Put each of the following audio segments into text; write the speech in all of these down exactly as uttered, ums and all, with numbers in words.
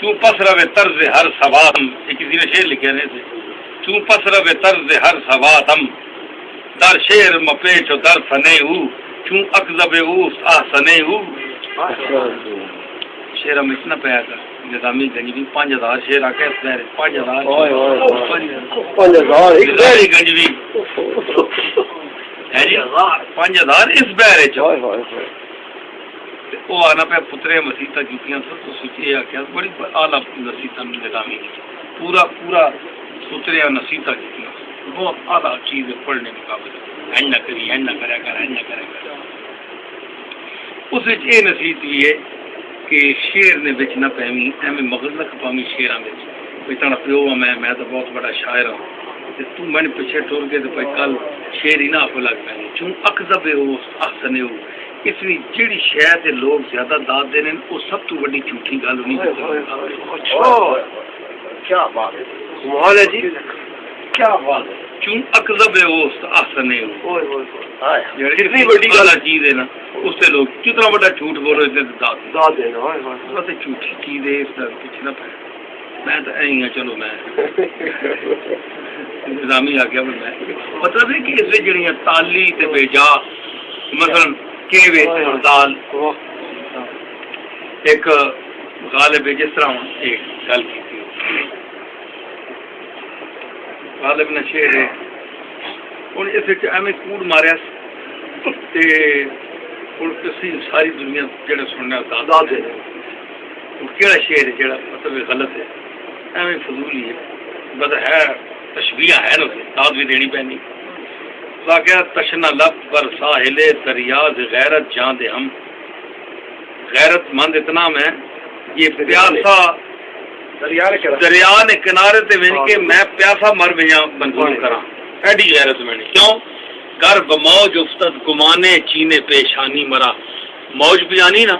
چوں پس روے طرز ہر سواتم، ایک کسی نے شعر لکھے نے سے۔ چوں پس روے طرز ہر سواتم، در شعر مپیچ و در ثنے او، چوں اکذب اوست احسنے او۔ شعر ہم اتنا پیا کر، نظامی گنجوی پانچ ہزار شعر آ کے اس بہر، پانچ ہزار۔ اوئے، اوئے، اوئے۔ پانچ ہزار۔ پانچ ہزار، ایک نظامی بہر۔ گنجوی۔ ہے جی؟ پانچ ہزار اس بہر چ۔ اوئے، اوئے، اوئے۔ تے او آنا پیا پترے مسیتاں کیتیاں سن، تو سوچے آکھیا، بڑی اعلیٰ نصیحتاں نظامی کی۔ پورا، پورا ستریاں نصیحتاں کیتیاں سن۔ بہت اعلیٰ چیز ہے پڑھنے مقابلے۔ اینج نہ کری، اینج نہ کریا کر، اینج نہ کریا کر۔ اس وچ اے نصیحت بھی ہے کہ شعر نے وچ نہ پیویں، ایویں مغز نہ کھپاویں شعراں وچ۔ بھئی تیݙا پیو ہاں میں، میں تاں بہت وݙا شاعر ہاں۔ تے توں میݙے پچھے ٹر ڳئے تے بھئی کل شعر ہی نہ آکھو لڳ پئے۔ چوں اکذب اوست احسنے او۔ اس وچ جیڑھی شے تے لوگ زیادہ داد ݙیندن، او سب توں وݙی جھوٹی ڳالھ ہونی۔ اچھا، کیا بات ہے۔ کمال ہے جی۔ کیا بات ہے۔ چوں اکذب اوست احسنے او۔ اوئے، اوئے، اوئے۔ ہائے۔ یعنی کتنی وݙی ڳالھ۔ اعلیٰ چیز ہے نا، اس تے لوگ جتنا وݙا جھوٹ بولو، اتنے تے داد۔ داد دینا، ہائے، ہائے۔ بس جھوٹی چیز ہے، اس دا کچھ نہ پائے۔ میں تاں ایں ہاں، چلو میں نظامی آ گیا، پر میں مطلب ہے کہ اس وچ جڑیاں تالی تے بے جا، مثلاً کیوے دال، ایک غالب ہے، جس طرح ہن ایک گل کیتی، غالب نے شعر ہے، ہن اس وچ ایویں کوڑ ماریا تے ہن اسی ساری دنیا جڑے سننا داد داد دے۔ ہن کیڑا شعر ہے جڑا مطلب غلط ہے؟ ایویں فضول ہی ہے۔ بس ہے، تشبیہ ہے نا، داد بھی دینی پینی۔ واقعہ تشنہ لب بر ساحل دریا ز غیرت جاں دے ہم۔ غیرت مند اتنا میں، یہ پیاسا دریا نے کنارے، دریا نے کنارے تے ونڄ کے ہاں۔ میں پیاسا مر ونڄاں منظور کراں۔ ایڈی غیرت میں نہیں۔ کیوں؟ گر بموج افتد گمانے چینے پیشانی مرا۔ موج بھی آنی نا،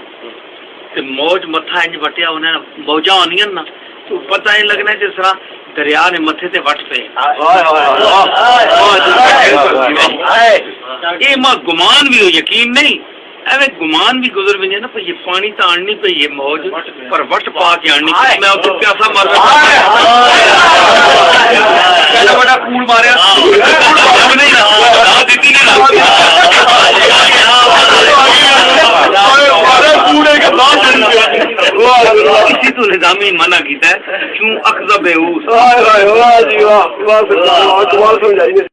تے موج متھا انج وٹیا انہاں نے، موجاں آنیاں نا، تو پتہ ایں لڳنا جس طرح دریا نے متھے تے وٹ پئے۔ ہائے، ہائے، ہائے، ہائے۔ اے ماں گمان بھی ہو، یقین نہیں۔ ایویں گمان بھی گزر ونڄے نا، پر یہ پانی تاں آنی پئی ہے موج، پر وٹ پا کے آنی پئی۔ میں اتھے پیاسا مر رہا۔ پہلا بڑا کوڑ ماریا۔ کوڑ ماریا نہیں نا۔ داد دتی نہیں نا۔ کوڑے کا داد دتی۔ اسی تو نظامی منع کیتا ہے، چوں اکذب اوست۔ ہائے ہائے، واہ جی واہ، واہ سرکار، واہ، کمال سمجھائی نے۔